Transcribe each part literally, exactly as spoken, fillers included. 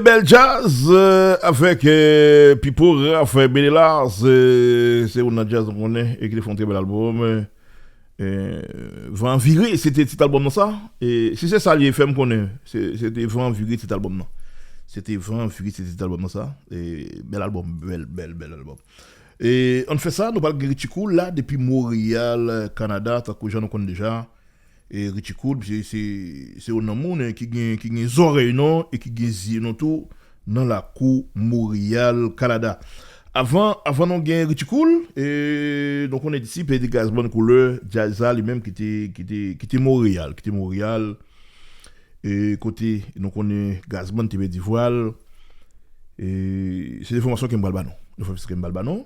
Bèl djaz, euh, avèk, euh, Pipo Raf, euh, Benelars, euh, se youn nan djaz nou konnen e ki te fè yon trè bèl albòm, euh, euh, Van Vire, se te tit albòm nan sa. E si se sa l ye, fè m konnen. Se, se te Van Vire tit albòm nan. Se te Van Vire, se te tit albòm nan sa. E bèl albòm, bèl, bèl, bèl albòm. E ann fè sa, nou pral gen Richie Cool la, depi Montréal, Canada, tankou jan nou konn deja. E Richie Cool, se, se, se youn nan moun, eh, ki gen, ki gen zòrèy nou e ki gen zye nou tou nan lakou Montréal, Canada. Avan, avan nou gen Richie Cool, e nou konnen Disip, e di Gazman Koulè, djaz la li menm ki te, ki te, ki te Montréal, ki te Montréal, e kote nou konnen Gazman te pèdi vwa l, e se enfòmasyon ke m pral ba nou. Enfòmasyon ke m pral ba nou.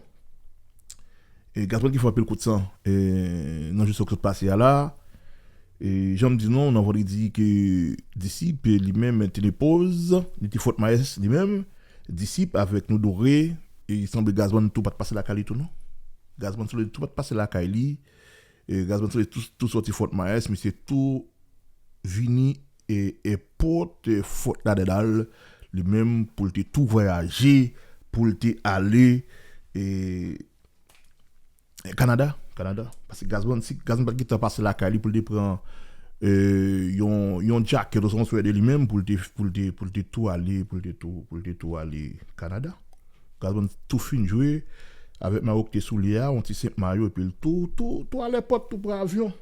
E Gazman ki fè anpil kout san, e nan jou sa k sot pase a la. E jan m di nou nan vandredi ke Disip li menm te nan poz, li te Fòt Mayès li menm, Disip avèk Nou Dore, e sanble Gazman tou pa t pase lakay li tou non. Gazman sanble tou pa t pase lakay li. E Gazman sanble tou, tou soti Fòt Mayès, misye tou vini e, e pòt, e Fòt Ladèdal li menm pou l te tou vwayaje, pou l te ale, e Kanada, Kanada. Paske Gazman, si Gazman pa t gentan pase lakay li pou l te pran, e, yon, yon djakèt oswa yon swèdè li menm pou l te, pou l te, pou l te tou ale, pou l te tou, pou l te tou ale Kanada. Gazman tou fin jwe avèk mayo ki te sou li a, yon ti senp mayo, epi l tou, tou, tou ale pòt, tou pran avyon.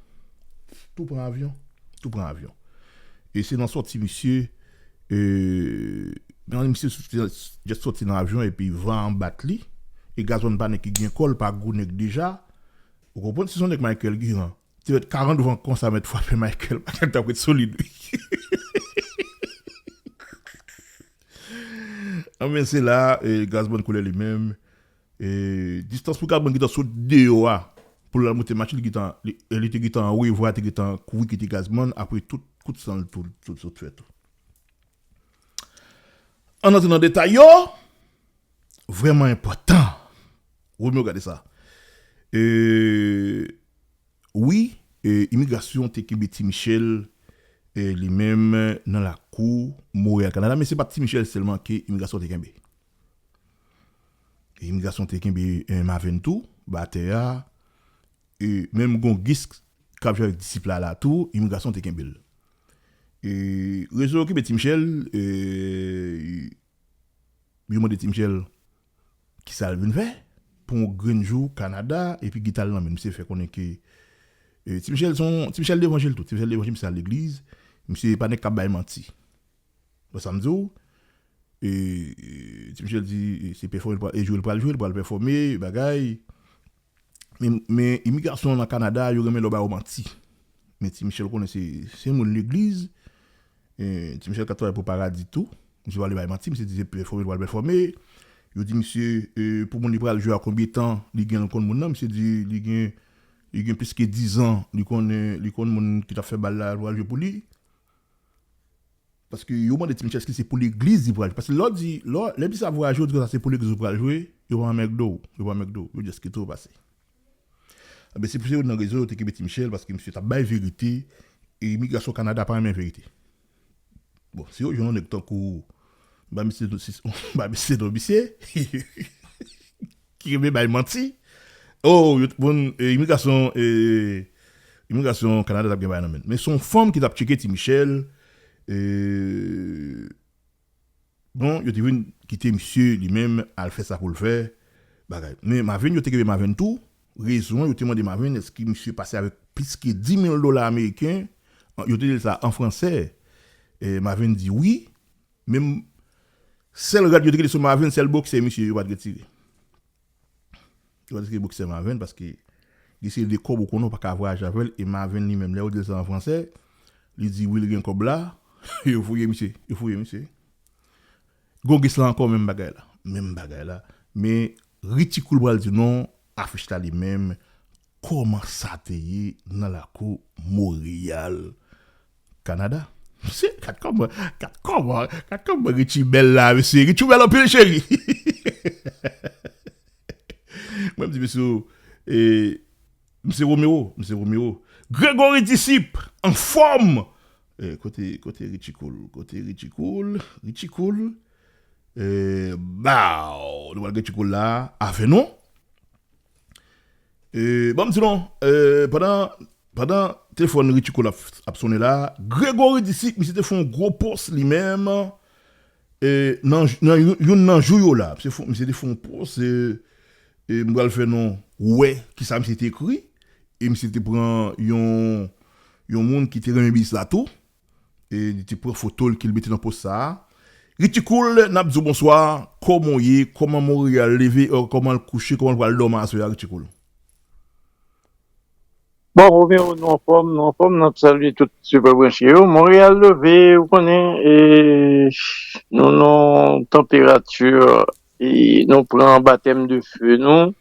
Tou pran avyon. Tou pran avyon. E se nan sòti misye, e, nan misye soti, just soti nan avyon epi van an bat li. E Gazman pa nèg ki gen kò l, pa gwo nèg deja. Ou konprann, si se yon nèg Michael Guiran, te mèt karant van konsa mèt frape Michael, Michael t ap ret solid, wi. Anben, se la, e, Gazman Koulè li menm, e, distans pou Gazman gentan sot deyò a, pou l al monte machin, li gentan, li, li te gentan anrevwa, te gentan kouri kite Gazman, apre tout kout san l tou, tout sot fè tou. Ann antre nan detay yo, vrèman enpòtan. Romeo, gade sa. E, wi, e, imigrasyon te kenbe Ti Michel, e, li menm nan lakou Montréal, Kanada, men se pa Ti Michel sèlman ke imigrasyon te kenbe. E imigrasyon te kenbe, e, Mavin tou, batè a, e menm gon Gis k ap jwe avèk Disip la la tou, imigrasyon te kenbe l. E rezon yo kenbe Ti Michel, e, yo mande Ti Michel kisa l vin fè pou yon grenn jou Kanada, epi gita l nan men l. Misye fè konnen ke, e, Ti Michel se yon, Ti Michel levanjil tou. Ti Michel levanjil, misye al legliz. Misye pa nèg k ap bay manti. Bon, sa m di w, e, e, Ti Michel di, e, se pèfòme l pral, e jwe l pral jwe, l pral pèfòme, bagay. Men, men imigrasyon nan Kanada, yo renmen lè w ba yo manti. Men Ti Michel konnen se, se moun legliz. E, Ti Michel ka travay pou Paradi tou. Misye pa vle bay manti, misye di se pèfòme, li pral pèfòme. Yo di misye, e, pou moun li pral jwe a konbyen tan, li gen l konn moun nan. Misye di li gen, li gen plis ke dizan, li konn, li konn moun ki t ap fè bal la, pral jwe pou li. Paske yo mande Ti Michel èske se pou legliz li pral jwe. Paske lè w di, lè w, lè misye ap vwayaje, ou di konsa se pou legliz ou pral jwe, yo pa anmègde w, yo pa anmègde w, yo just kite w pase. Anben, se pou se youn nan rezon yo te kenbe Ti Michel, paske misye t ap bay verite, e imigrasyon Kanada pa renmen verite. Bon, si yo jwenn yon nèg tankou, m ba misye, m ba misye non misye, ki renmen bay manti, oh, yo t-, bon, e, imigrasyon, e, imigrasyon Kanada t ap gen bagay nan men l. Men se yon fanm ki t ap tcheke Ti Michel, e, bon, yo te vin kite misye li menm al fè sa pou l fè, bagay. Men Mavin, yo te kenbe Mavin tou. Rezon, yo te mande Mavin èske misye pase avèk plis ke dis mil dola ameriken. An, yo te di l sa an fransè. E Mavin di wi. Menm sèl rad yo te kite sou Mavin, sèl bòksè misye, yo pa t retire. Yo pa t retire bòksè Mavin paske li se de kòb ou konnen ou pa ka vwayaje avè l. E Mavin li menm, lè yo di l sa an fransè, li di wi, li gen kòb la. Yo fouye misye, yo fouye misye. Gon Gis la ankò, menm bagay la. Menm bagay la. Men Richie Cool pral di nou afich la li menm, kòman sa te ye nan lakou Montréal, Kanada. Mesye, gad kòman, gad kòman, gad kòman Richie bèl la, mesye. Richie bèl anpil, cheri. Mwen, m di mesye, e, M se Romero, m se Romero. Gregory Disip, anfòm! Eh, kote, kote Richie Cool? Kote Richie Cool? Richie Cool, E, baw, nou pral gen Tchikoul la avè nou. E, ban m di nou, e, pandan, pandan telefòn Ritchie Cole ap, ap sonnen la, Gregory Disic, misye te fè yon gwo pòs li menm, e, nan, nan youn, youn nan jou yo la. Misye fè, misye te fè yon pòs, e, e m pral fè nou wè kisa misye te ekri, e misye te pran yon, yon moun ki te renmen biznis la tou, e li te pran foto l ke l mete nan pòs sa a. Ritchie Cole, n ap di w bonswa, kòman w ye, kòman Monreyal leve, e, kòman l kouche, kòman l pral dòmi aswè a, Ritchie Cole? Bon, Romeo, nou anfòm, nou anfòm, n ap salye tout sipè branche yo. Monreyal leve, ou konnen, e, nou nan tanperati, e, nou pran batèm de fe nou.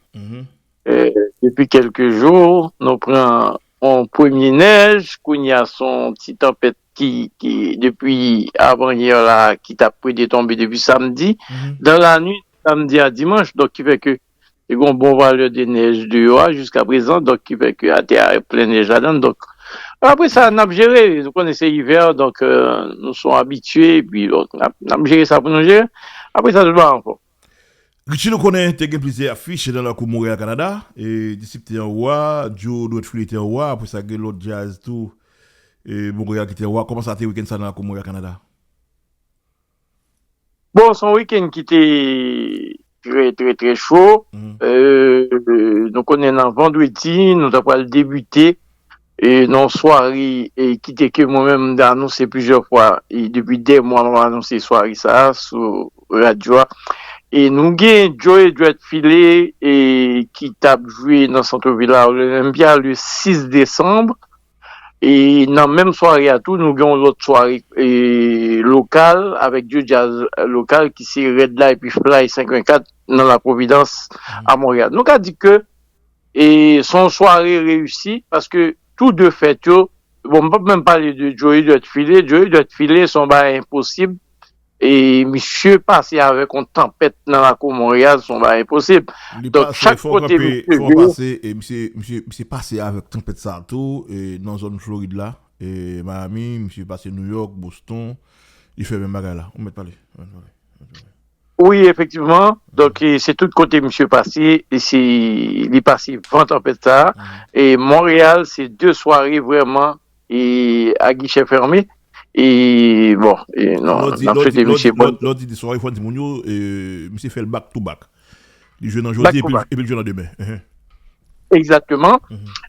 E, depi kèlke jou, nou pran yon premye nèj, kounye a se yon ti tanpèt ki, ki depi avanyè la, ki t ap prete tonbe depi samdi, dan lanwit, samdi a dimanch, donk ki fè ke te gen yon bon valè de nèj deyò a jiska prezan, donk ki fè ke atè a plen nèj ladan l. Donk, apre sa, n ap jere, nou konnen se ivè, donk, e, nou se yon abitye, epi, bon, n ap, n ap jere sa pou nou jere. Apre sa, tout bagay anfòm. Ritchie, nou konnen te gen plizyè afich nan lakou Monreyal, Kanada, e Disip te anwo a, Joe Dwèt File te anwo a, apre sa gen lòt djaz tou, e Monreyal ki te anwo a. Kòman sa te wikenn sa nan lakou Monreyal, Kanada? Bon, se yon wikenn ki te trè, trè, trè cho. E, nou konnen nan vandredi, nou ta pral debite e, nan yon sware e, ki te ke mwen menm m te anonse plizyè fwa e, depi dè mwa m ap anonse sware sa a sou radyo a. E nou gen Joe Dwèt File e, ki t ap jwe nan santvil la, Olympia, le sis desanm. E nan menm sware a tou, nou gen yon lòt sware e, lokal avèk de djaz lokal ki se Rèd la epi Fly senk en kat nan La Providence a Monreyal. Nou ka di ke e se yon sware reyisi paske tou de fèt yo, bon, m p ap menm pale de Joe Dwèt File. Joe Dwèt File se yon bagay enposib. E misye pase avèk yon tanpèt nan lakou Monreyal, se yon bagay enposib. Donk, chak kote misye jwe. Misye pase avèk tanpèt sa a tou e, nan zòn Florid la, e Miami, misye pase New York, Boston, li fè menm bagay la. Ou mèt pale. Ou mèt pale. Ou mèt pale. Wi, efektivman. Donk, e, se tout kote misye pase, e se, li pase van tanpèt sa a. E Monreyal, se de sware vrèman e a gichè fèmen. E, bon, e, non, n ap swete misye bòn. Lè w di de sware, fò di moun yo, e, misye fè l back to back. Li jwe nan jodi epi, epi l jwe nan demen. Egzakteman.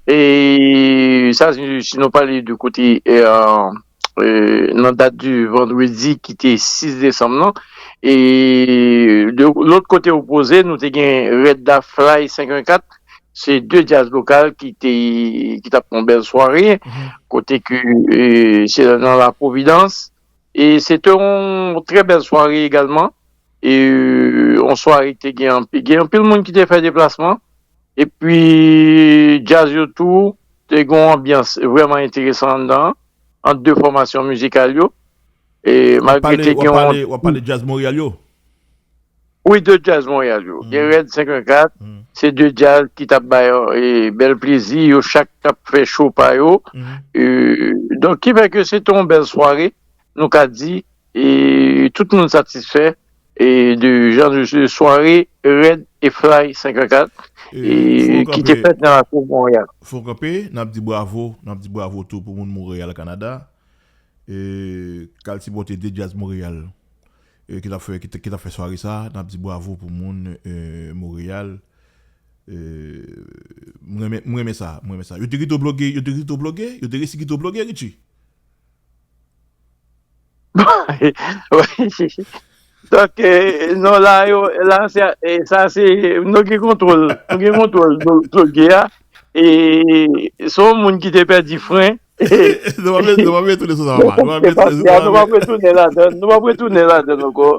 E sa, si, si nou pale de kote, e, e, nan dat de vandredi ki te sis desanm nan. E de lòt kote opoze, nou te gen Rèd la Fly senk en kat. Se de djaz lokal ki te, ki t ap fè yon bèl sware. Kote ke, e, se nan La Providence. E se te yon trè bèl sware egalman. E, e, yon sware ki te gen anpi-, gen anpil moun ki te fè deplasman. Epi, djaz yo tou, te gen yon anbyans vrèman enteresan anndan an, ant de fòmasyon mizikal yo. E malgre te gen yon. W ap pale djaz Monreyal yo? Wi, de djaz Monreyal yo. Gen Rèd senk en kat, se de djaz ki t ap bay, e, bèl plezi, yo chak t ap fè cho pa yo. E, donk, ki fè ke se te yon bèl sware, nou ka di, e tout moun satisfè e de jan de, de sware Rèd e Fly senk en kat e ki te fèt nan lakou Monreyal. Fò kanpe, n ap di bravo, n ap di bravo tou pou moun Monreyal, Kanada, e k al sipòte de djaz Monreyal, e ki t ap fè, ki t, ki t ap fè sware sa, n ap di bravo pou moun, e, Monreyal. E, mwen renmen, mwen renmen sa, mwen renmen sa. Yo te kite w bloke, yo te kite w bloke, yo te resi kite w bloke, Ritchie? Donk, e, non, la, yo, la, se, e, sa, se, nou gen kontwòl, nou gen kontwòl blo-, bloke a. E, se yon moun ki te pèdi fren. Nou p ap retounen sou sa, papa. Nou p ap retounen ladan, nou p ap retounen ladan ankò.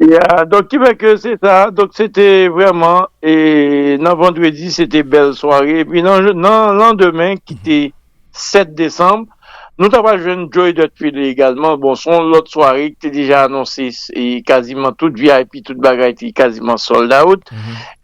Ya, donk, ki fè ke se sa. Donk, se te vrèman, e, nan vandredi, se te bèl sware. Epi, nan, nan landemen, ki te sèt desanm, Nou ta pral jwenn Joe Edouard Philly egalman. Bon, se yon lòt sware ki te deja anonse, e kaziman tout V I P, tout bagay te kaziman sold out.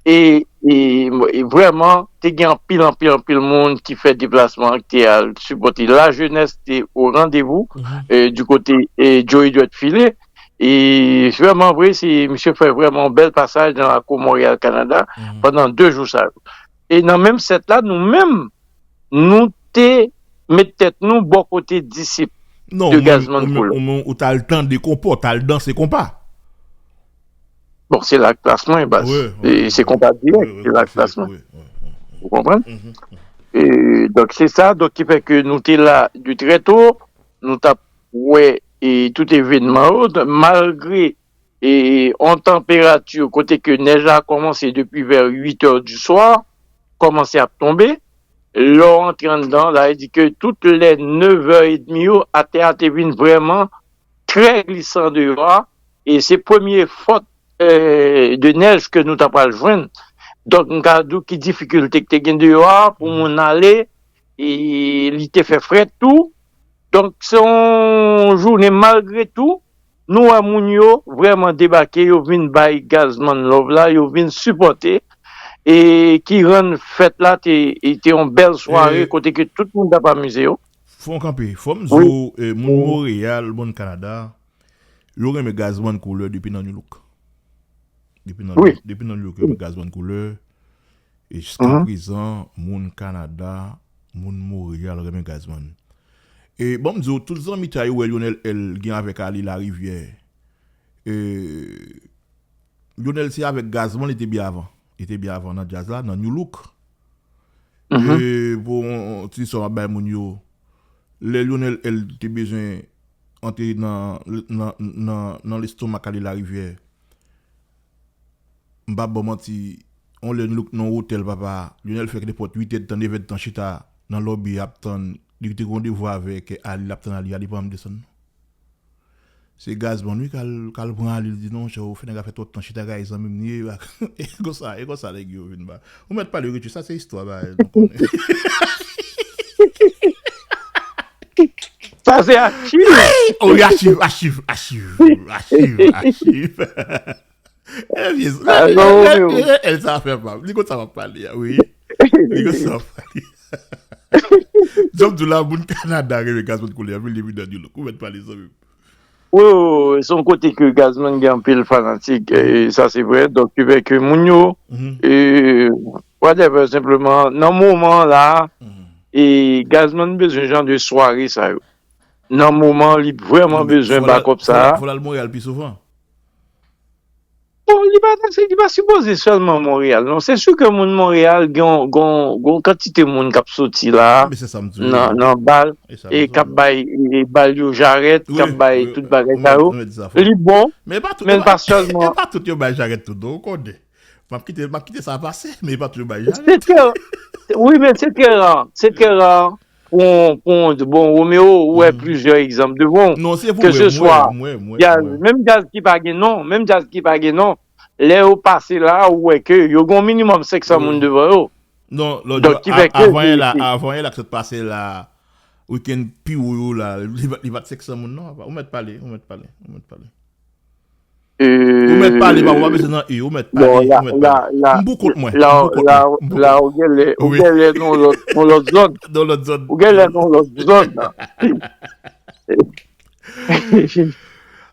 E, e, e vrèman, te gen anpil, anpil, anpil moun ki fè deplasman an, ki te al sipòte. Lajenès te o randevou, e, di kote, e, Joe Edouard Philly. E vrèman vre, se, misye fè vrèman yon bèl pasaj nan lakou Montréal, Canada, pandan de jou sa yo. E nan menm sèt la, nou menm, nou te met tèt nou bò kote disip de Gazzman Couleur. Non, ou t al tande konpa, w t al danse konpa. Bon, se la k plas mwen, baz. E se konpa dirèk, se la k plas mwen. Ou konprann? E, donk, se sa, donk, ki fè ke nou te la de trè to, nou t ap wè, e, tout evènman yo, malgre e yon tanperati kote ke nèj la kòmanse depi vè uit è di swa, kòmanse ap tonbe. Lè w antre anndan, sa vle di ke tout lè nèv è edmi yo, atè a te vin vrèman trè glisan deyò a, e se premye fòt, e, de nèj ke nou ta pral jwenn. Donk, m ka di w ki difikilte ki te gen deyò a pou moun ale, e li te fè frèt tou. Donk, se yon jounen, malgre tou, nou wè moun yo vrèman debake, yo vin bay Gazzman love la, yo vin sipòte, e ki rann fèt la te, te yon bèl sware, kote ke tout moun t ap amize yo. Fò n kanpe, fò m di w, e, moun Monreyal, moun Kanada, yo renmen Gazzman Couleur depi nan New Look. Depi nan, depi nan New York, yo renmen Gazzman Couleur. E jiska prezan, moun Kanada, moun Monreyal renmen Gazzman. E ban m di w, tout zanmitay ou wè Lionel L gen avèk Ali Larivière, e, Lionel se avèk Gazzman li te byen avan. Li te byen avan nan djaz la, nan New Look. E pou yon ti sò m ap bay moun yo, lè Lionel L te bezwen antre nan, nan, nan, nan lestomak Ali Larivière, m p ap ba w manti, yon lè New Look nan yon otèl, papa, Lionel fèk nenpòt uit èdtan, nèf èdtan chita nan lòbi ap tann, li te gen randevou avèk Ali, l ap tann Ali, Ali pa janm desann non. Se Gazzman wi k al, k al pran Ali, li di, "Non, monchè, ou fè nèg la fè twòp tan chita, gade zanmi m li ye." E konsa, e konsa nèg yo vin ba. Ou mèt pale, Richie, sa se istwa, ba, nou konnen. Sa se achiv. Oh, achiv, achiv, achiv, achiv, achiv. E vye, e, e, e, e, sa fè pa. Li konn sa m ap pale a, wi. Li konn sa m ap pale. Jan m di w la, moun Kanada renmen Gazzman Couleur, anpil depi nan New Look. Ou mèt pale, zanmi m. Wi, wi, wi, se yon kote ke Gazzman gen anpil fanatik, e sa se vre. Donk, ki fè ke moun yo, e, whatever, senpleman, nan moman la, e Gazzman bezwen jan de sware sa yo. Nan moman, li vrèman bezwen bakòp sa a. Fò l al Monreyal pi souvan. Bon, li pa, li pa sipoze sèlman Monreyal, non. Se si ke moun Monreyal gen, gen, gen kantite moun k ap soti la, nan, nan bal, e k ap bay, e bal yo jarèt, k ap bay tout bagay sa yo. Li bon, men li pa sèlman. E pa tout yo bay jarèt tou, non, ou konnen. M ap kite, m ap kite sa pase, men e pa tout yo bay jarèt. Se trè, wi, men se trè ra, se trè ra. Pou, pou, bon, Romeo, ou wè plizyè egzanp devan w. Non, se pou wè, m wè, m wè, m wè. Menm djaz ki pa gen non, menm djaz ki pa gen non, lè yo pase la, ou wè ke yo gen yon minimòm senk san moun devan yo. Non, lòt jou, avan yè la, avan yè la k sot pase la, wikenn pi wo yo la, li pa t senk san moun non, ou mèt pale, ou mèt pale, ou mèt pale. Ou mèt pale, pa, ou pa bezwen nan e, ou mèt pale, ou mèt pale. M pou kont mwen, m pou kont mwen, m pou kont mwen. La, ou genlè, ou genlè nan lòt, nan lòt zòn. Nan lòt zòn. Ou genlè nan lòt zòn.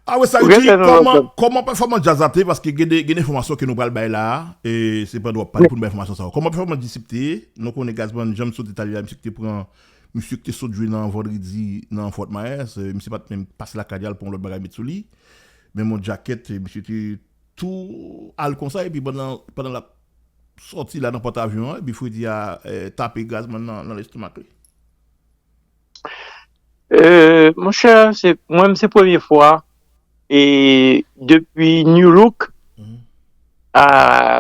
A wè sa, Richie, kòman, kòman pèfòmans djaz la te, paske gen de, gen de enfòmasyon ke nou pral bay la a, e se pandan w ap pale pou nou bay enfòmasyon sa yo. Kòman pèfòmans Disip te ye? Nou konnen Gazzman, jan m sot di talè a, misye ki te pran, misye ki te sot jwe nan vandredi nan Fort Myers, e misye pa t menm pase lakay li al pran yon lòt bagay met sou li. Men yon djakèt, e misye te tou al konsa, epi pandan, pandan l ap sòti la nan pòt avyon an, epi fredi a, e, tape Gazzman nan, nan lestomak li. E, monchè, se, mwen, se premye fwa, e, depi New Look, a,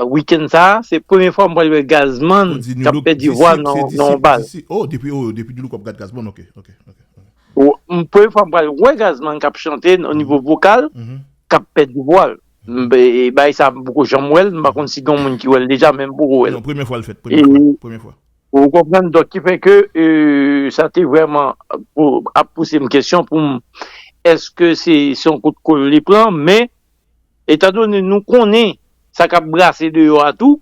wikenn sa a, se premye fwa m pral wè Gazzman k ap pèdi vwa nan, nan yon bal. Oh, depi, oh, depi New Look w ap gad Gazzman, ok, ok, ok. M, premye fwa m pral wè Gazzman k ap chante nan nivo vokal, k ap pèdi vwa l. M, e, bagay sa, m poko janm wè l, m pa konn si gen yon moun ki wè l deja, men m poko wè l. Non, premye fwa l fèt, premye fwa, premye fwa. Ou konprann? Donk, ki fè ke, e, sa te vrèman pou, ap pouse m kesyon pou m, èske se, se yon kout koul li pran, men, etandone nou konnen sa k ap brase deyò a tou,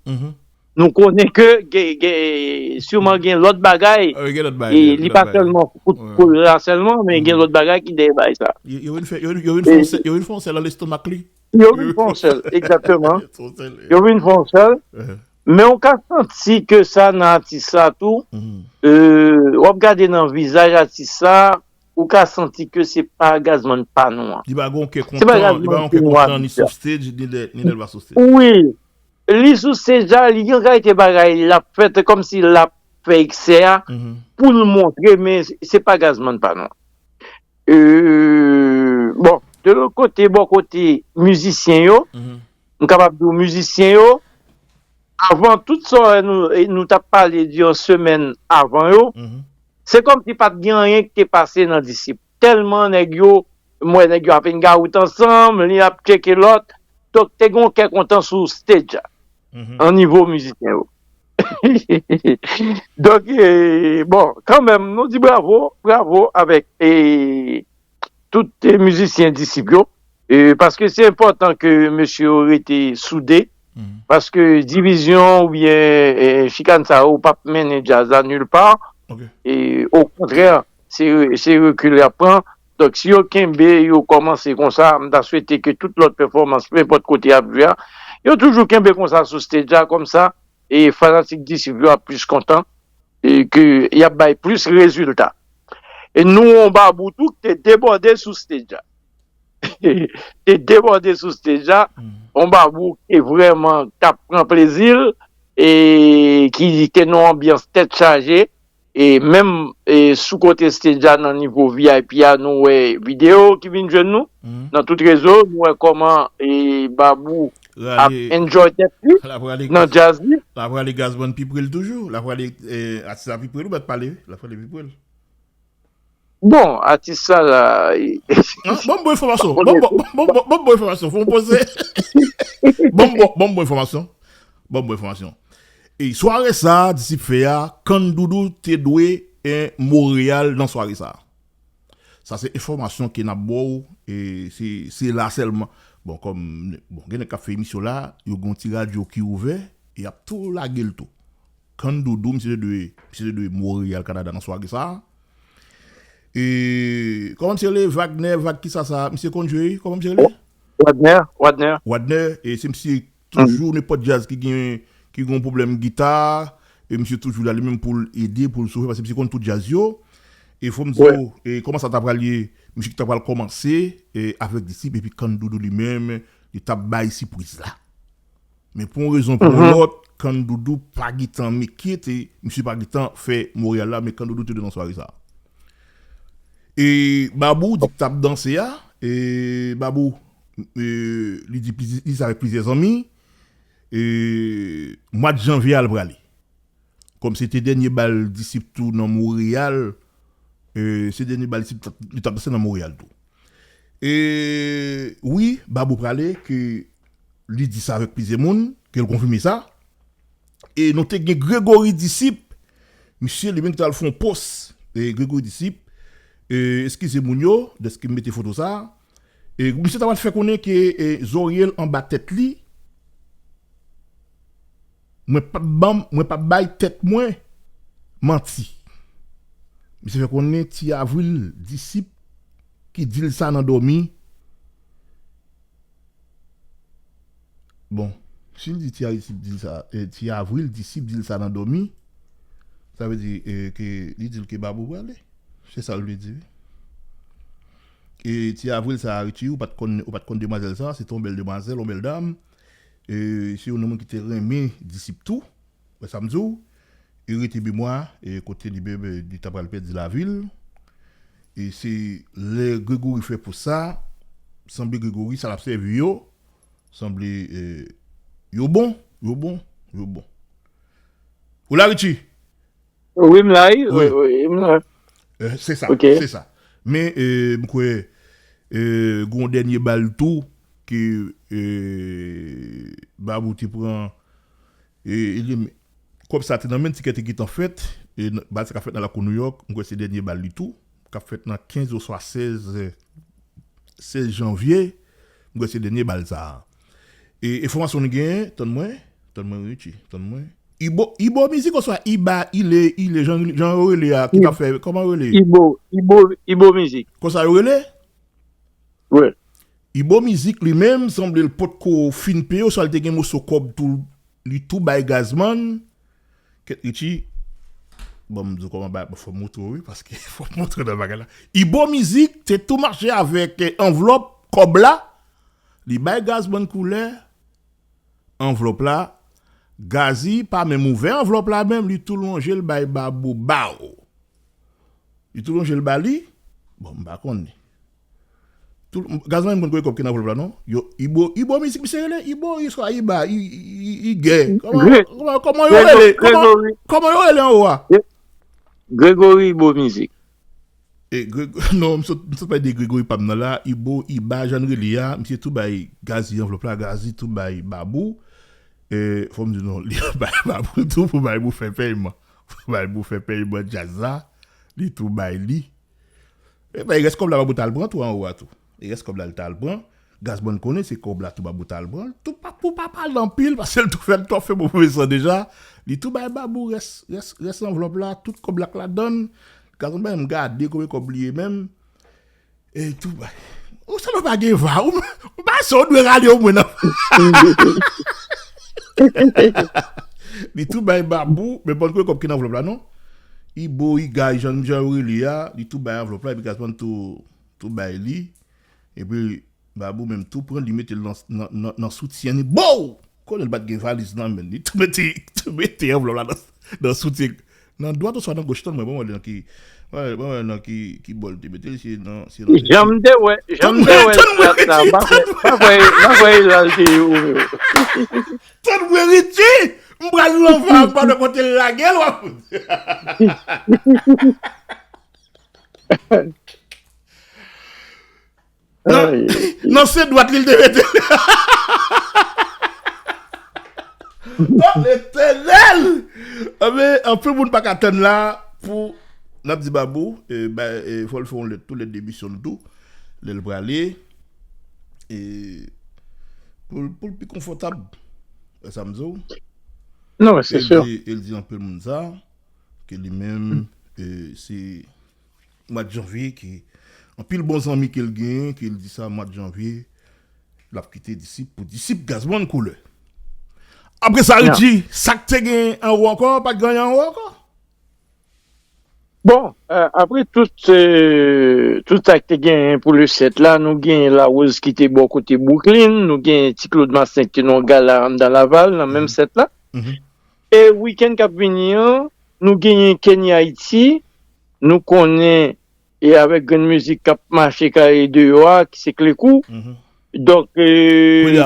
nou konnen ke gen, gen, siman gen lòt bagay, e li pa sèlman kout koul la sèlman, men gen lòt bagay ki dèyè bagay sa. Yo, yo vin fè, yo, yo vin fè yon sèl, yo vin fè yon sèl nan lestomak li. Yo vin fè yon sèl, egzakteman. Yo vin fè yon sèl. Men ou ka santi ke sa nan atis sa tou, e, w ap gade nan vizaj atis sa, ou ka santi ke se pa Gazman pa nou an. Li pa gon kè kontan, li pa gon kè kontan ni sou stage, ni lè, ni lè l pa sou stage. Wi, li sou stage la, li gen kalite bagay l ap fè, te kòmsi l ap fè eksè a, pou l montre, men se pa Gazman pa nou an. E, bon, de lòt kote, bò kote mizisyen yo, m kapab di w mizisyen yo, avan tout sa nou, nou t ap pale di yon semèn avan yo, se kòmsi pa t gen anyen ki te pase nan Disip. Tèlman nèg yo, m wè nèg yo ap hangout ansanm, li ap tcheke lòt. Donk, te gen yon kè kontan sou stage la, an nivo mizisyen yo. Donk, e, bon, kanmenm, nou di bravo, bravo avèk, e, tout, e, mizisyen Disip yo, e, paske se enpòtan ke mesye yo rete soude, paske divizyon oubyen, e, chikann sa yo p ap mennen djaz la nil pa. E, okontrè, se, se rekil y ap pran. Donk, si yo kenbe, yo kòmanse konsa, m ta swete ke tout lòt pèfòmans, nenpòt kote y ap jwe a, yo toujou kenbe konsa sou stage la, kòmsa, e fanatik Disip yo ap plis kontan, e ke y ap bay plis rezilta. E nou, yon Babou tou, ki te debòde sou stage la. Te debòde sou stage la, yon Babou ki te vrèman t ap pran plezi l, e ki te nan yon anbyans tèt chaje, e menm, e sou kote stage la, nan nivo V I P a, nou wè videyo ki vin jwenn nou, nan tout rezo, nou wè kòman, e Babou ap enjoy tèt li nan djaz li. L ap rale Gazman pi pre l toujou. L ap rale, e, atis la pi pre l, ou mèt pale, wi. L ap rale pi pre l. Bon, atis sa la, e, ban m bon enfòmasyon. Ban m bon enfòmasyon. Fò m poze. Ban m bon, ban m bon enfòmasyon. Ban m bon enfòmasyon. E sware sa, Disip fè a, Kann Doudou te dwe, e, Monreyal nan sware sa. Sa se enfòmasyon ke n ap ba w, e se, se la sèlman. Bon, kòm, bon, gen nèg k ap fè emisyon la, yo gen yon ti radyo ki ouvè, e y ap tou lage l tou. Kann Doudou, misye te dwe, misye te dwe Monreyal, Kanada nan sware sa. E, kòman misye rele? Wagner, Vag kisa sa? Misye konn jwe, wi? Kòman misye rele? Wadner, Wadner. Wadner, e se misye toujou nenpòt djaz ki gen, ki gen yon pwoblèm gita, e misye toujou la li menm pou l ede, pou l sove, paske misye konn tout djaz yo. E fò m di w, e kòman sa ta pral ye, misye ki ta pral kòmanse, e avèk Disip, epi Kann Doudou li menm, li t ap bay sipriz la. Men pou yon rezon pou yon lòt, Kann Doudou pa gentan make it, e misye pa gentan fè Monreyal la, men Kann Doudou te dwe nan sware sa. E Babou di k t ap danse a, e Babou, e, li di plizi-, li di sa avèk plizyè zanmi, e mwa janvye a l prale. Kòm se te dènye bal Disip tou nan Monreyal, e se dènye bal Disip t ap, li t ap danse nan Monreyal tou. E wi, Babou prale, ke li di sa avèk plizyè moun, ke l konfime sa. E nou te gen Gregory Disip, misye li menm ki t al fè yon pòs, e Gregory Disip, e eskize moun yo, dèske m mete foto sa, e misye ta pral fè konnen ke, e, zòrye l anba tèt li, mwen p ap ban m, mwen p ap bay tèt mwen manti. Misye fè konnen Ti Avril Disip ki di l sa nan dòmi. Bon, si l di Ti Avril Disip di l sa, e, Ti Avril Disip di l sa nan dòmi, sa vle di, e, ke li di l ke Babou prale. Se sa l vle di, wi. E Ti Avril sa, Richie, ou pa t konn, ou pa t konn demwazèl sa, se te yon bèl demwazèl, yon bèl dam. E se yon nonm ki te renmen Disip tou. Wè sa m di w? E rete memwa, e kote li menm, e, li ta pral pèdi lavi l. E se lè Gregory fè pòs sa, sanble Gregory, sa l ap sèvi yo, sanble, e, yo bon, yo bon, yo bon. Ou la, Richie? Wi, m la, wi. Wi, wi, m la. E, se sa, se sa. Men, e, m kwè, e, gen yon dènye bal tou ke, e, Babou te pran, e, e, Pwòp sa te nan men, ti kè te gentan fèt, e n- bal sa k ap fèt nan lakou Nouyòk, m kwè se dènye bal li tou, k ap fèt nan kenz oswa sèz, sèz janvye, m kwè se dènye bal sa a. E enfòmasyon nou genyen, tann mwen, tann mwen Richie, tann mwen. Ibo, Ibo Mizik oswa Iba, Ile, Ile, jan, jan yo rele a, ki t ap fè, kòman yo rele? Ibo, Ibo, Ibo Mizik. Konsa yo rele? Wi. Ibo Mizik li menm, sanble l potko fin peye, oswa l te gen moso kòb tou, li tou bay Gazman. Kèt Richie, bon, m di w kòman ba, fò m moutre w, wi, paske fò m moutre w nan bagay la. Ibo Mizik te tou mache avèk eh, anvlòp, kòb la, li bay Gazman koulè, anvlòp la, Gazi pa menm ouvè anvlòp la menm, li tou lonje l bay Babou, baw. Li tou lonje l ba li. Bon, m pa konnen. Tout, Gazman m konn kote kòb ki nan anvlòp la, non? Yo, Ibo, Ibo Mizik, misye rele Ibo, Iswa, Iba, I, I, I, Igè. Kòman, Gre- kòman, kòman yo Grego- rele? Kòman, Gregory, kòman yo rele anwo a? Gre- Gregory Ibo Mizik. E, Gre- non, m sot, m sot pale de Gregory pa m nan la. Ibo, Iba, jan l rele a, misye tou bay Gazi anvlòp la, Gazi tou bay Babou. E, fò m di non, li bay Babou tou pou bay pou fè pèyman. Pou bay pou fè pèyman djaz la, li tou bay li. E ben, rès kòb la Babou t al pran tou anwo a tou. E rès kòb la li t al pran. Gazman konnen se kòb la tou Babou t al pran. Tou pa, pou pa pale anpil, paske l tou fè l twòp fè bon pwofesè deja. Li tou bay Babou rès, rès, rès anvlòp la, tout kòb la k ladann. Gazman bay m gade konbyen kòb li ye menm. E tou bay. Ou sa nou pa gen va, ou, ou pa se ou dwe rale omwen nan. Li tou bay Babou, men pa konn kòb ki nan anvlòp la, non. Ibo, Igay, jan, jan yo rele a, li tou bay anvlòp la, epi Gazman tou, tou bay li. Epi Babou menm tou pran, li mete l nan, nan, nan, nan soutyen li. Bow! Konnen l pa t gen valiz nan men l, li tou mete, tou mete anvlòp la nan, nan soutyen. Nan dwat oswa nan goch, tann mwen, ban mwen nan ki, ban mwen nan ki, ki bò l te mete l, se nan, se nan Jan m te wè, jan m te wè sa, m pa kwè, m pa kwè, m pa kwè e la l te ye ouvè. Tann mwen, Richie! M pral nan va, m pa wè kote l lage l, w ap. Nan, nan sen dwat li, l te mete l. Oh, Letènèl! Anben, anpil moun pa ka tann la pou n ap di Babou, e, ba, e, fò l fè yon lèt tou, lèt demisyon l tou, lè l prale, e, pou, pou l pi konfòtab. E sa m di w. Non, se sè. E l di, e l di anpil moun sa, ke li menm, e, se mwa janvye ke anpil bon zanmi ke l genyen, ke l di sa mwa janvye, l ap kite disip pou disip Gazman Koulè. Apre sa, Richie, sa k te gen anwo ankò, pa t gen anyen anwo ankò? Bon, euh, apre tout, euh, tout sa k te genyen pou le sèt la, nou genyen Larose ki te bò kote Brooklyn, nou genyen Ti Claude Marcelin ki te nan yon gala anndan Laval, nan menm sèt la. E wikenn k ap vini an, nou genyen Kenny Haiti, nou konnen, e avèk grenn mizik k ap mache kay deyò a, ki se Klekou. Donk, e,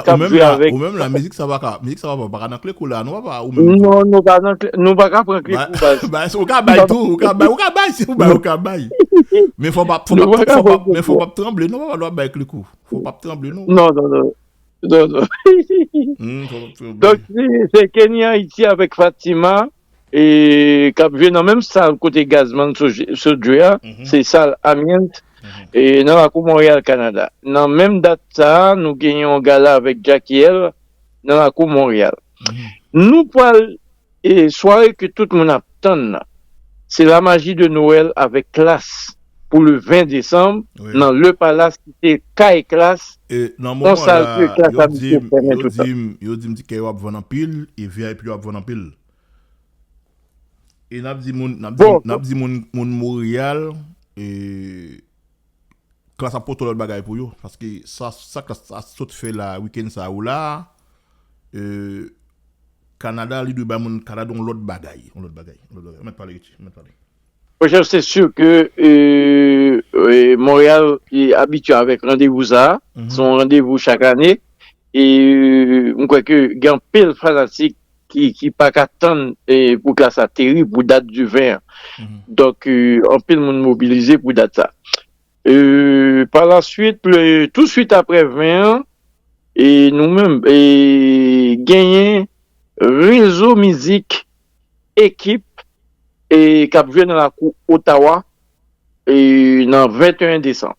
k ap jwe avèk. Ou menm la, mizik sa pa ka, mizik sa pa, pa ka nan Klekou la, nou pa, ou menm tou. Non, nou pa nan Kle-, nou pa ka pran Klekou, baz. Ou ka bay tou, ou ka bay, ou ka bay, si ou bay, ou ka bay. Men fò pa, fò pa, fò pa, men fò pa tranble, non, pa dwa bay Klekou. Fò pa tranble, non. Non, non, non. Non, non. Donk, se, se Kenny Haiti avèk Fatima, e k ap jwe nan menm sal kote Gazman sot jwe a, se sal Amiens, e nan lakou Monreyal, Kanada. Nan menm dat sa a, nou genyen yon gala avèk Jackie L nan lakou Monreyal. Nou pral E sware ke tout moun ap tann nan, se La Magie de Noël avec Klass pou le ven desanm nan Le Palace ki se kay Klass, yon sal ke Klass abitye fèmen tout tan. Yo di m, yo di m tikè yo ap vann anpil, e V I P yo ap vann anpil. E n ap di moun, n ap di, n ap di moun, moun Monreyal, e Klass ap pote lòt bagay pou yo. Paske sa, sa Klass ap sot fè la, wikenn sa yo la, e, Kanada, li dwe bay moun Kanada yon lòt bagay. Yon lòt bagay. Yon lòt bagay. Mèt pale, Richie. Mèt pale. Monchè, se si ke, e, e, Monreyal, e, abitye avèk randevou sa a. Se yon randevou chak ane. E, m kwè ke gen anpil fanatik ki, ki pa ka tann, e, pou Klass ateri pou dat di ven an. Donk, e, anpil moun mobilize pou dat sa. E, pa la swit, le, tou swit apre ven an, e nou menm, e, genyen Rezo Mizik ekip e k ap jwe nan lakou Ottawa e nan venteyen desanm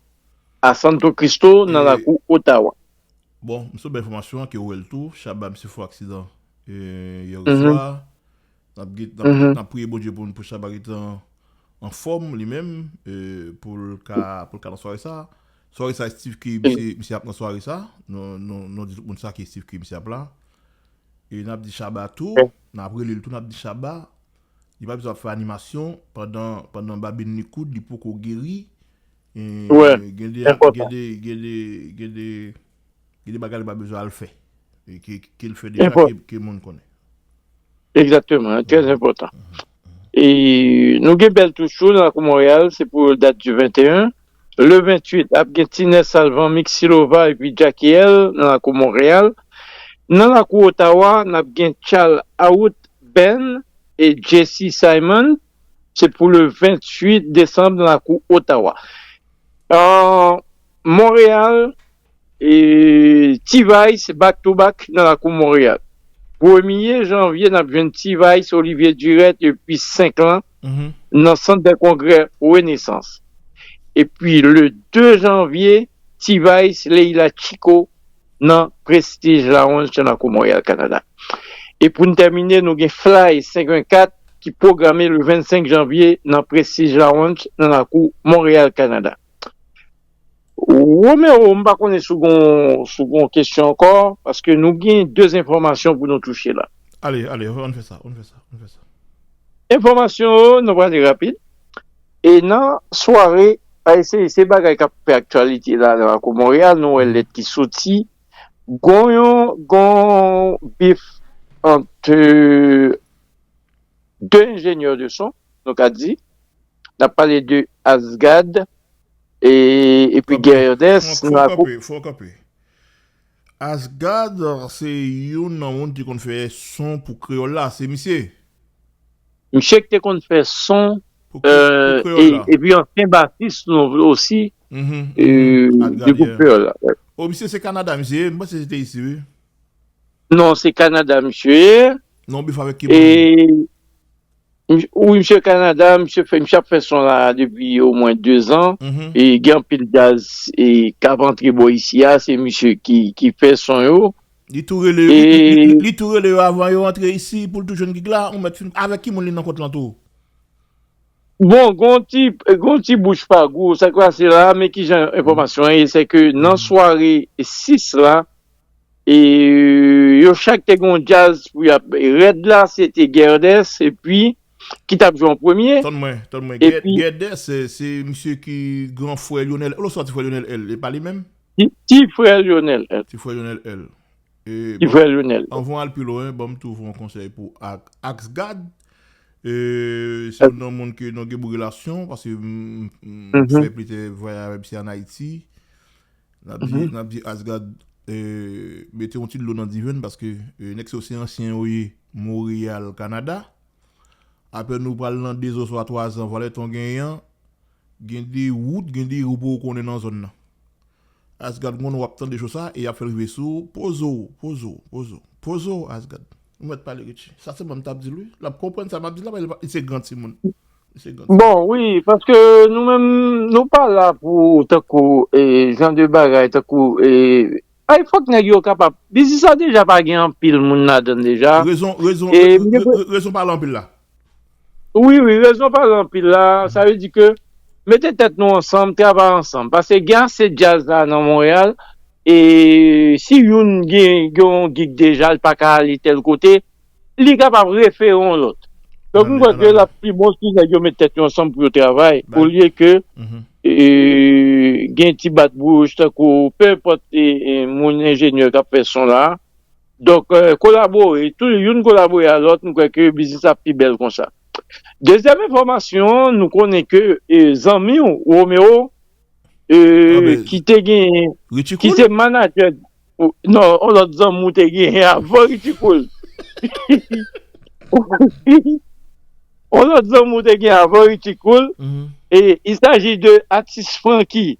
a Santo Cristo nan lakou Ottawa. Bon, m sou bèl enfòmasyon an ke ou wè l tou. Shabba misye fè aksidan yè swa. N ap gen, n ap, n ap priye Bondye pou, pou Shabba rete an, an fòm li menm, e, pou l ka, pou l ka nan sware sa. Sware sa, Steve K, misye, misye ap nan sware sa. Nou, nou, nou di tout moun sa ke Steve K misye ap la. E n ap di Shabba tou, n ap rele l tou, n ap di Shabba. Li pa bezwen ap fè animasyon pandan, pandan babin li koud, li poko geri. E, gen de, gen de, gen de, gen de, gen de bagay li pa bezwen al fè. E ke, ke l fè deja, ke, ke moun konnen. Egzakteman, trè enpòtan. E nou gen bèl touch tou nan lakou Monreyal, se pou dat di venteyen. Le ventuit, ap gen Tines Salvan, Mixilova epi Jackie L nan lakou Monreyal. Nan lakou Ottawa, n ap gen Charles Aout Ben e Jesse Simon. Se pou le ventuit desanm nan lakou Ottawa. An Monreyal, e, T-Vice back to back nan lakou Monreyal. Premye janvye, n ap jwenn T-Vice, Olivier Durette epi senk lan nan Sant dè kongrè Renesans. Epi le de janvye, T-Vice, Leila Chico nan Prestige Lounge nan lakou Monreyal, Kanada. E pou n tèmine, nou gen Fly senk vennkat ki pwograme le vennsenk janvye nan Prestige Lounge nan lakou Monreyal, Kanada. Romero, m pa konnen si w gon, si w gon kesyon ankò, paske nou gen de enfòmasyon pou nou touche la. Ale, ale, ann fè sa, ann fè sa, ann fè sa. Enfòmasyon yo, nou prale rapid. E nan sware, ay, se, se bagay k ap fè aktyalite la nan lakou Monreyal, nou wè lèt ki soti. Gon yon, gon bif ant de enjenyè de son, nou ka di. N ap pale de Asgad e, epi Gerdes. Fò, fò kanpe, fò kanpe. Asgad se youn nan moun ki konn fè son pou kreyòl la, se misye. Misye ki te konn fè son, epi ansyen basis nou osi, de gwoup kreyòl la. O, misye se Kanada, misye ye? M panse se te isi, wi. Non, se Kanada, misye ye. Non, bif avèk ki moun? Wi, misye Kanada, misye fè, misye ap fè son la depi omwen de zan. E gen anpil djaz e k ap antre bò isi a, se misye ki, ki fè son yo. Li tou rele yo, li, li, li, li tou rele yo avan yo antre isi pou l tou jwenn gig la, ou mèt fin, avèk ki moun li nan kont lan tou? Bon, gon ti, gon ti bouch pa gou, sa k pase la, men kijan enfòmasyon an ye, se ke nan sware sis la, e yo chak te gon djaz pou y ap, rèd la, se te Gerdes, epi, ki t ap jwe an premye. Tann mwen, tann mwen. Epi Gerdes, se, se misye ki gran frè Lionel L, oswa ti frè Lionel L, e pa li menm? Ti, ti frè Lionel L. Ti frè Lionel L. Ti frè Lionel. Anvan al pi lwen, ban m tou voye yon konsèy pou Ak-, Axe God. E, se youn nan moun ke nou gen bon relasyon, paske m, m, m fè plizyè vwayaj avè misye ann Ayiti. N ap di, n ap di Axe God, e, mete yon ti dlo nan diven, paske, e, nèg sa yo se ansyen yo ye Montréal, Kanada. Apre nou pral nan de zan oswa twa zan, valè ton genyen an, gen de wout, gen de ri ou poko konnen nan zòn nan. Axe God, konn w ap tande cho sa, e y ap fè l rive sou ou, poze w, poze w, poze w, poze w, Axe God. Ou mèt pale, Richie. Sa se mwen m t ap di l, wi. L ap konprann sa m ap di l la, paske li se gran timoun. Li se gran timoun. Bon, wi, paske nou menm, nou pa la pou tankou, e, jan de bagay, tankou, e, ay, fòk nèg yo kapab. Biznis la deja pa gen anpil moun ladan l deja. Rezon, rezon, e, re-, re-, re-, rezon pa la anpil la. Wi, wi, rezon pa la anpil la. Sa vle di ke mete tèt nou ansanm, travay ansanm. Paske gen ase djaz la nan Monreyal. E si youn gen, gen yon gig deja, li pa ka ale tèl kote, li kapab refere yon lòt. Donk, m kwè ke l ap pi bon si nèg yo met tèt yo ansanm pou yo travay, olye ke, e, gen ti bat bouch, tankou, pe enpòt, e, e, moun enjenyè k ap fè son la. Donk, e, kolabore, tou youn kolabore a lòt, m kwè ke biznis la ap pi bèl konsa. Dezyèm enfòmasyon, nou konnen ke, e, zanmi w, Romeo, e, ki te gen, ki se manadjè, non, yon lòt zanmi w te gen avan Richie Cool. Yon lòt zanmi w te gen avan Richie Cool. E, il s'agit de atis Francky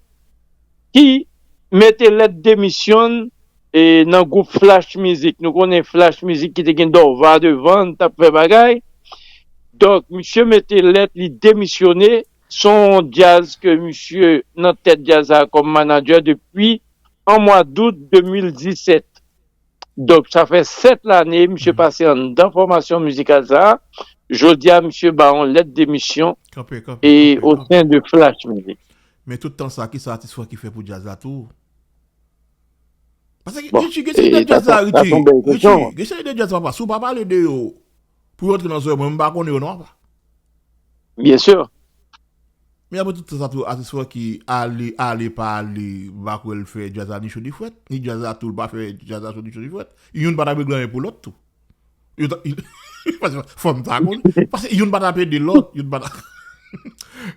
ki mete lèt demisyon l, e, nan gwoup Flash Music. Nou konnen Flash Music ki te gen Dorva devan l, t ap fè bagay. Donk, misye mete lèt, li demisyone. Se yon djaz ke misye nan tèt djaz la kòm manadjè depi an mwa dout de mil disèt. Donk, sa fè sèt lane misye pase anndan fòmasyon mizikal sa a. Jodi a, misye ba yon lèt demisyon Kanpe, kanpe, e kanpe, o kanpe. Sen de Flash Music. Men tout tan sa, ki sa atis Francky fè pou djaz la tou? Paske Bon, Richie, gen seri de e, djaz sa, la, sa, sa Richie. yon bèl Richie, kesyon. Gen seri de djaz papa. Si w pa pale de yo, pou yo antre nan zòrèy mwen, m pa konnen yo non, papa. Byen sur. Men apre tout tan sa tou, atis Francky ale, ale, pa ale, m pa kwè l fè djaz la ni cho ni frèt, ni djaz la tou, l pa fè djaz la cho ni cho ni frèt. Youn pa t ap regle anyen pou lòt tou. Yo ta, paske fò m ta konn. Paske youn pa t ap ede lòt, youn pa t ap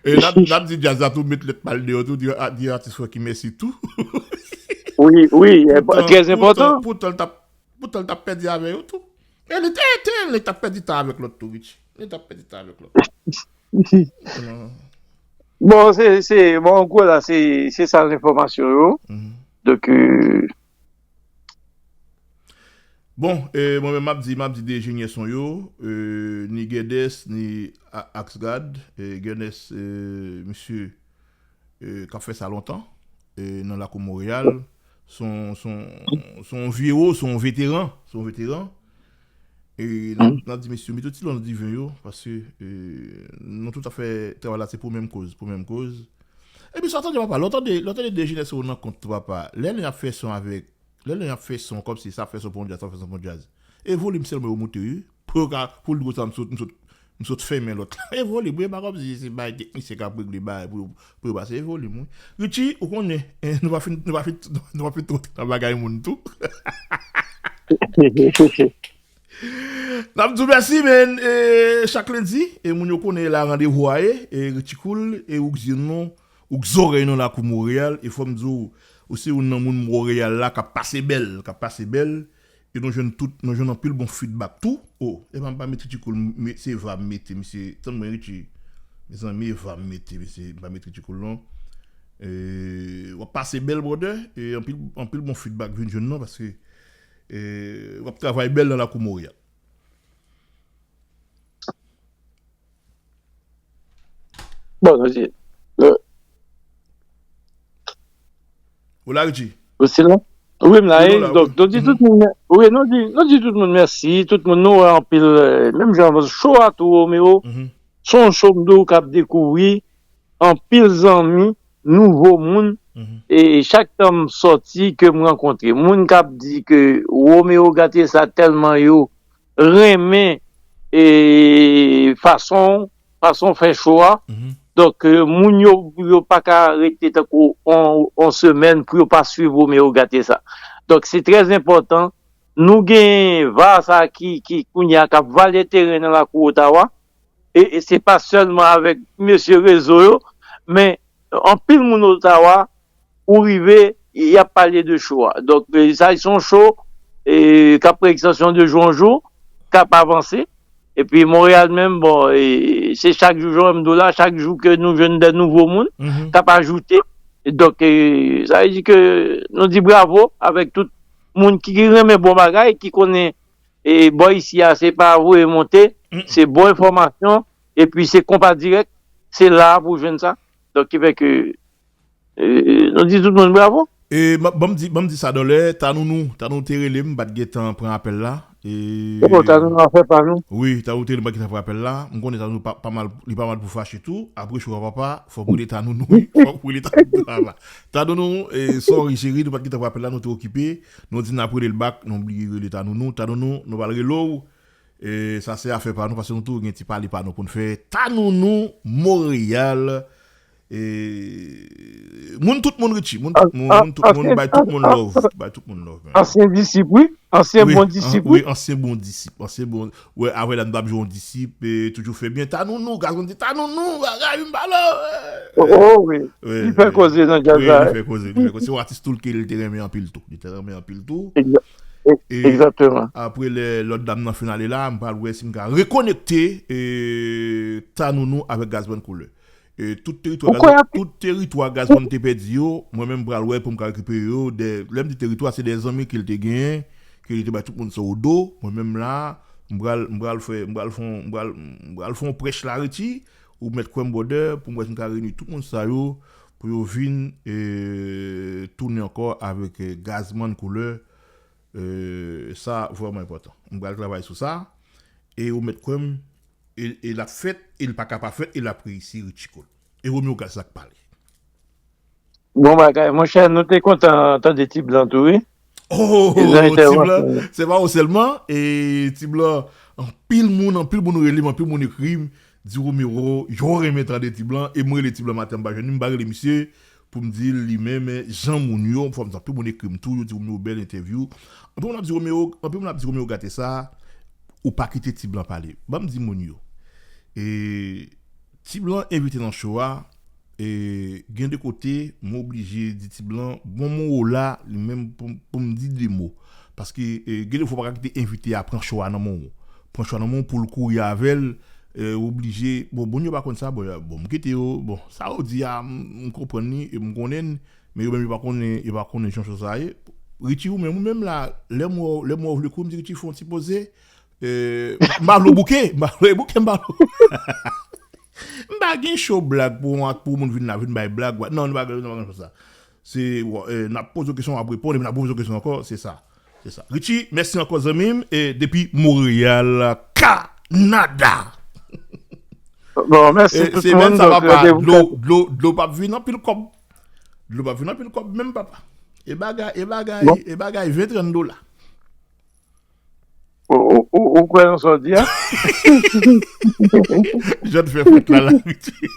E n ap, n ap di djaz la tou, met lèt pa l deyò tou, di, di atis Francky mèsi tou. Wi, wi, Poutan, trè poutan, enpòtan. Poutan l t ap, poutan l t ap pèdi avè yo tou. E li te, te, li t ap pèdi tan avèk lòt tou, Richie. Li t ap pèdi tan avèk lòt. Non. Bon, se, se, bon, an gwo la, se, se sa lenfòmasyon yo. Mhm. Donk, euh, Bon, e, mwen menm m ap di, m ap di de enjenyè son yo, e, ni Guedes, ni A- Axgad, e, Guedes, e, misye, e, k ap fè sa lontan, e, nan lakou Monreyal, son, son, son vye wo, son veteran, son veteran. E, n ap, n ap di mesye, mete ti lòn diven yo, paske, e, nou tout ap fè travay la, se pou menm koz, pou menm koz. Epi sa w tande papa, lè w tande, lè w tande de enjenyè son yo nan kont tou papa, lè n ap fè son avèk Lè, lè y ap fè son, kòmsi sa fè son pou yon djaz, sa fè son pou yon djaz. E volim sèlman yo moute, wi. Pou yo ka, pou l di konsa, m sot, m sot, m sot fèmen lòt la. E volim, wi, e pa kòmsi se bay teknisyen k ap regle bagay pou, pou yo pase. E volim, wi. Richie, ou konnen, eh, nou pa fin, nou pa fin, nou pa fin twò nan bagay moun tou. N ap di w mèsi, men, eh, chak lendi, e moun yo konnen la randevou a ye, e Richie Cool, e ou k zye nou, ou k zòrèy nou lakou Monreyal, e fò m di w, ou se youn nan moun Monreyal la k ap pase bèl, k ap pase bèl, e nou jwenn tout, nou jwenn anpil bon feedback tou. O, e pa m pa met Richie Cool, m- se va m mete, misye, tann mwen Richie. Mezanmi, e va m mete, misye, m pa met Richie Cool non. E, w ap pase bèl, brother, e anpil, anpil bon feedback vin jwenn nou, paske, e, w ap travay bèl nan lakou Monreyal. Bon, nou di. euh, Ou la, Richie? Ou still la? Wi, m la, Wi, nou e, la, donk, wi. nou di Mhm. tout moun, wi, nou di, nou di tout moun mèsi, tout moun nou wè anpil, euh, menm jan, cho a tou, Romeo, Mhm. se yon cho m di w k ap dekouvri anpil zanmi, nouvo moun, Mhm. e chak tan m sòti ke m rankontre moun k ap di ke Romeo gate sa tèlman yo renmen e fason, fason fè cho a. Mhm. Donk, euh, moun yo, yo pa ka rete tankou on, on semèn pou yo pa swiv Romeo gate sa. Donk, se trè enpòtan. Nou gen va sa ki, ki kounye a k ap vale teren nan lakou Ottawa. E, e se pa sèlman avèk mesye rezo yo, men anpil moun Ottawa, ou rive, y ap pale de cho a. Donk, e, sa se yon cho, e, k ap pran egzansyon de jou an jou, k ap avanse. Epi Monreyal menm, bon, e, se chak jou, jan m di w la, chak jou ke nou jwenn de nouvo moun, Mhm. k ap ajoute. E donk, e, sa vle di ke nou di bravo avèk tout moun ki, ki renmen bon bagay, ki konnen, e, bò isi a, se pa voye monte, Mm. se bon enfòmasyon, epi se konpa dirèk, se la pou jwenn sa. Donk, ki fè ke, e, nou di tout moun bravo. E, ban ban m di, ban m di sa dòlè, Tanounou, Tanounou te rele m, m pa t gentan pran apèl la. E, Oh, Tanounou a fè pa nou. Wi, Tanounou te rele m, m pa t gentan pran apèl la. M konnen Tanounou pa, pa mal, li pa mal pou fache tou. Apre cho a papa, fò m rele Tanounou, wi. Fò m rele Tanounou tou papa. Tanounou, e, sorry cheri, nou pa t gentan pran apèl la, nou te okipe. Nou di n ap rele l back, nou bliye rele Tanounou. Tanounou, nou pral rele w. E, sa se afè pa nou, paske nou tou gen ti pale pa nou pou n fè. Tanounou, Monreyal. E, moun tout moun, Richie, moun tout moun, moun tout moun, bay tout moun love, bay tout moun love, man. Ansyen disip, wi. Ansyen Wi, bon an- disip, wi, wi. Ansyen bon disip, ansyen bon, wè, avè la n ap jwe yon disip, e, toujou fè byen, Tanounou, gazon di Tanounou, bagay, m pa love. Oh, wi. Wi, Li fè wi. Koze nan djaz Wi, la, li wi. Fè koze, li fè koze. Se yon atis tou ke li te renmen anpil tou. Li te renmen anpil tou. Exa- e- E Egzakteman. Apre lè lòt dam nan fin ale la, m pral wè si m ka rekonekte, e, Tanounou avèk Gazman Koulè. E, tout teritwa Ou kwè Gazman, ap- tout teritwa Gazman te pèdi yo, mwen menm m pral wè pou m ka rekipere yo. De, lè m di teritwa, se de zanmi ke l te genyen, ke li te bay tout moun sa o do. Mwen menm la, M pral, m pral fè, m pral fè, m pral, m pral fè yon prèch la, Richie. Ou mèt kwè m, brother, pou m wè si m ka reyini tout moun sa yo, pou yo vin e, tounen ankò avèk e, Gazman Koulè. E, sa vrèman enpòtan. M pral travay sou sa. E ou mèt kwè m, e, e l ap fèt, e l pa ka pa fèt, e l ap reyisi, Richie Koul. E Romeo Gazman k pale. Bon bagay, monchè, nou te kontan tande Ti Blan tou, wi. Oh, Ti Blan, se pa ou sèlman. E Ti Blan, anpil moun, anpil moun rele m, anpil moun ekri m, di Romero, yo renmen tande Ti Blan, e m rele Ti Blan maten, m pa jwenn li, m pa rele misye, pou m di l li menm, jan moun yo, fò m di anpil moun ekri m tou, yo di Romero bèl entèvyou. Anpil moun ap di Romero, anpil moun ap di Romero gate sa, ou pa kite Ti Blan pale. Ban m di moun yo. E Ti Blan envite nan show a, e gen de kote, mwen oblije di Ti Blan, bon, mwen la, li menm pou, pou m di de mo. Paske e, gen de fwa w pa ka kite envite a pran show a nan men w. Pran show a nan men w pou l kouri avè l, e, ou oblije, bon, moun yo pa konn sa, bon, bon, m kite yo, bon, sa yo di a, m, m konprann li, e m konnen l, men yo menm yo pa konnen, yo pa konnen jan show sa ye. Richie, ou menm, ou menm la, lè m wè w, lè m wè w vle kouri, m di Richie, fè yon ti poze, e, m pa vle w bouke, m pa vle w bouke, m pa vle w M pa gen cho blag pou, pou moun vin la, vin bay blag. Non, nou pa gen, nou pa gen cho sa. Se, n ap poze w kesyon, w ap reponn, epi n ap poze w kesyon ankò, se sa. Se sa. Richie, mèsi ankò, zanmi m, e depi Montréal, Kanada. Bon, mèsi tout moun. Se menm sa, papa. Dlo, dlo, dlo p ap vin anpil kòb. Dlo p ap vin anpil kòb, menm, papa. E bagay, e bagay, e bagay, ven trant dola. Ou kwè nan sa w di a? Jan fè fèt la, la, Richie.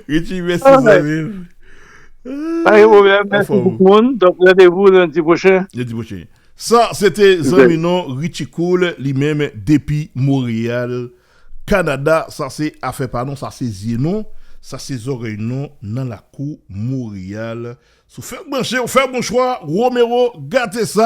Richie, mèsi, zanmi m. Pa gen pwoblèm, mèsi tout moun. Donk, randevou lendi pwochen. Lendi pwochen. Sa, se te zanmi nou, Richie Cool, li menm, depi Montréal, Kanada. Sa, se afè pa nou, sa, se zye nou, sa, se zòrèy nou, nan lakou Montréal. Si w fèk branche, w fè bon chwa, Romero, gate sa.